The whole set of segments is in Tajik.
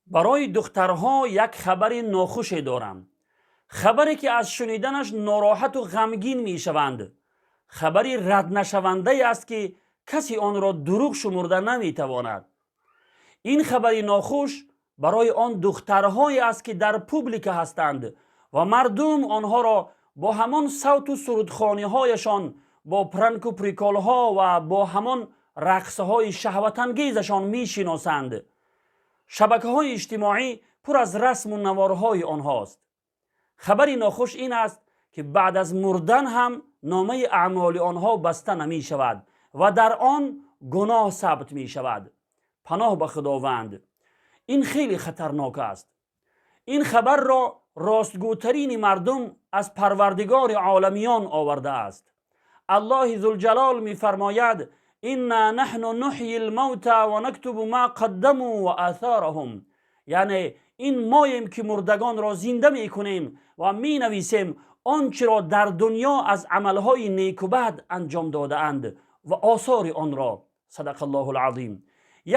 Барои духтарҳо як хабари нохуше дорам, хабаре ки аз шуниданаш нороҳату ғамгин мешаванд. Хабари раднашавандае аст, ки касе онро дурӯғ шумурда наметавонад. Ин хабари нохуш барои он духтарҳое аст, ки дар публика ҳастанд ва мардум онҳоро бо ҳамон савту сурудхониҳояшон, бо пранку приколҳо ва бо ҳамон рақсҳои шаҳватангезашон мешиносанд. Шабакаҳои иҷтимоӣ пур аз расму наворҳои онҳост. Хабари нохуш ин аст, ки баъд аз мурдан ҳам номаи аъмоли онҳо баста намешавад ва дар он гуноҳ сабт мешавад. Паноҳ ба Худованд, ин хеле хатарнок аст. Ин хабарро ростгӯтарини мардум аз Парвардигори оламиён овардааст. Аллоҳи Зулҷалол мефармояд: «Инна наҳну нуҳйи лмавта ва нактубу ма қаддаму ва атҳораҳум». Яъне ин моем, ки мурдагонро зинда мекунем ва менависем он чиро дар дунё аз амалҳои неку бад анҷом додаанд ва осори онро. Садақаллоҳу лазим.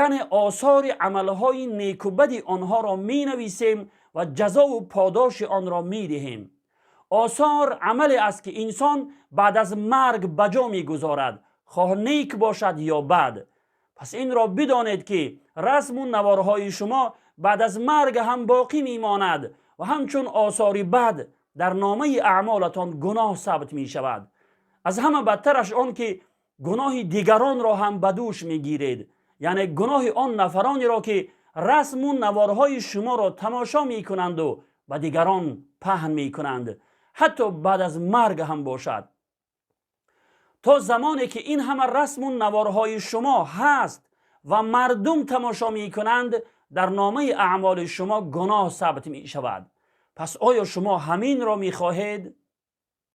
Яъне осори амалҳои некубади онҳоро менависем ва ҷазову подоши онро медиҳем. Осор амале аст, ки инсон баъд аз марг ба ҷо мегузорад, хоҳ нек бошад ё бад. Пас инро бидонед, ки расму наворҳои шумо баъд аз марг ҳам боқӣ мемонад ва ҳамчун осори бад дар номаи аъмолатон гуноҳ сабт мешавад. Аз ҳама бадтараш он, ки гуноҳи дигаронро ҳам ба дӯш мегиред, яъне гуноҳи он нафаронеро, ки расму наворҳои шуморо тамошо мекунанду ба дигарон паҳн мекунанд, ҳатто баъд аз марг ҳам бошад. То замоне ки ин ҳама расму наворҳои шумо ҳаст ва мардум тамошо мекунанд, дар номаи аъмоли шумо гуноҳ сабт мешавад. Пас оё шумо ҳаминро мехоҳед?